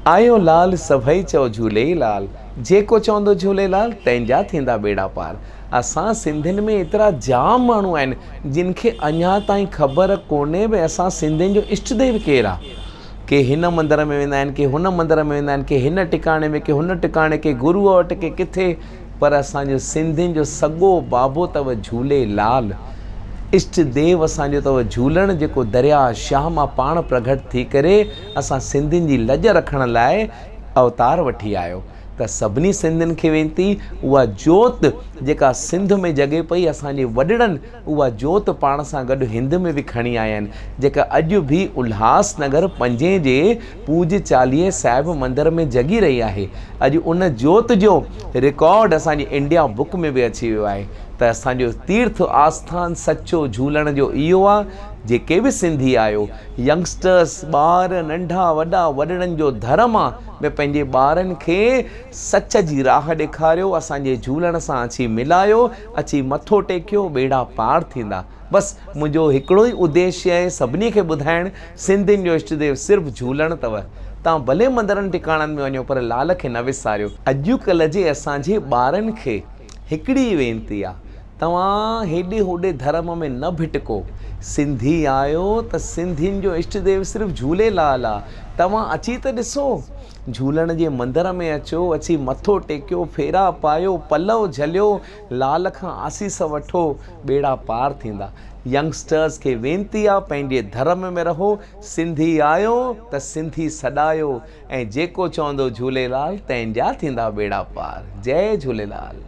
آيو لال سڀئي چئو جهولي لال، جيڪو چوندو جهولي لال تنهن جا ٿيندا ٻيڙا پار. اسان سنڌين ۾ ايترا جام ماڻهو آهن جن کي اڃا تائين خبر ڪونهي ڀئي اسان سنڌين جو اشٽ ديو ڪير آ. ڪي هن مندر ۾ ويندا آهن ڪي هن مندر ۾ ويندا آهن ڪي هن ٽڪاڻي ۾ ڪي هن ٽڪاڻي ڪي گروء وٽ ڪي ڪٿي پر اسان جو سنڌين جو سڳو بابو اٿو جهولي لال. اشٽ ديو اسان جو اٿو جهولڻ جيڪو درياء شاهه مان پاڻ پرگهٽ ٿي ڪري اسان سنڌين جي لڄ رکڻ لاء اوتار وٺي آيو ته سڀني سنڌين کي وينتي اها جوت جيڪا سنڌ ۾ جڳي پئي اسان جي وڏڙن اها جوت پاڻ سان گڏ هند ۾ به کڻي آيا آهن جيڪا اڄ به الهاس نگر پنجين جي پوڄ چاليهي صاحب مندر ۾ جڳي رهي آهي اڄ ان جوت جو رڪارڊ اسان جي انڊيا بڪ ۾ به اچي ويو آهي ته اسان جو تيرٿ آسٿان سچو جهولڻ جو اهو آهي جيڪي به سنڌي آهيو ينگسٽرس ٻار ننڍا وڏا وڏڙن جو ڌرم آ ۾ پنهنجي ٻارن کي سچ جي راهه ڏيکاريو اسان جي جهولڻ سان اچي ملايو اچي مٿو ٽيڪيو ٻيڙا پار ٿيندا بس منهنجو هڪڙو ئي اديشيه آهي سڀني کي ٻڌائڻ سنڌين جو اشٽ ديو صرف جهولڻ اٿو توهان ڀلي مندرن ٽڪاڻن ۾ وڃو پر لال کي نه وساريو. اڄڪلهه جي اسان جي ٻارن کي هڪڙي ئي وينتي آ توهان هيڏي هوڏي ڌرم ۾ نه ڀٽڪو. سنڌي آهيو ته سنڌين جو اشٽ ديو صرف جهوليلال آ. توهان اچي ته ڏسو. جهولڻ جي مندر ۾ اچو، اچي مٿو ٽيڪيو، ڦيرا پايو، پلئو جهليو، لال کان آسيس وٺو، ٻيڙا پار ٿيندا. ينگسٽرز کي وينتي آ پنهنجي ڌرم ۾ رهو، سنڌي آهيو ته سنڌي سڏايو ۽ جيڪو چوندو جهوليلال تنهن جا ٿيندا ٻيڙا پار. جئي جهوليلال.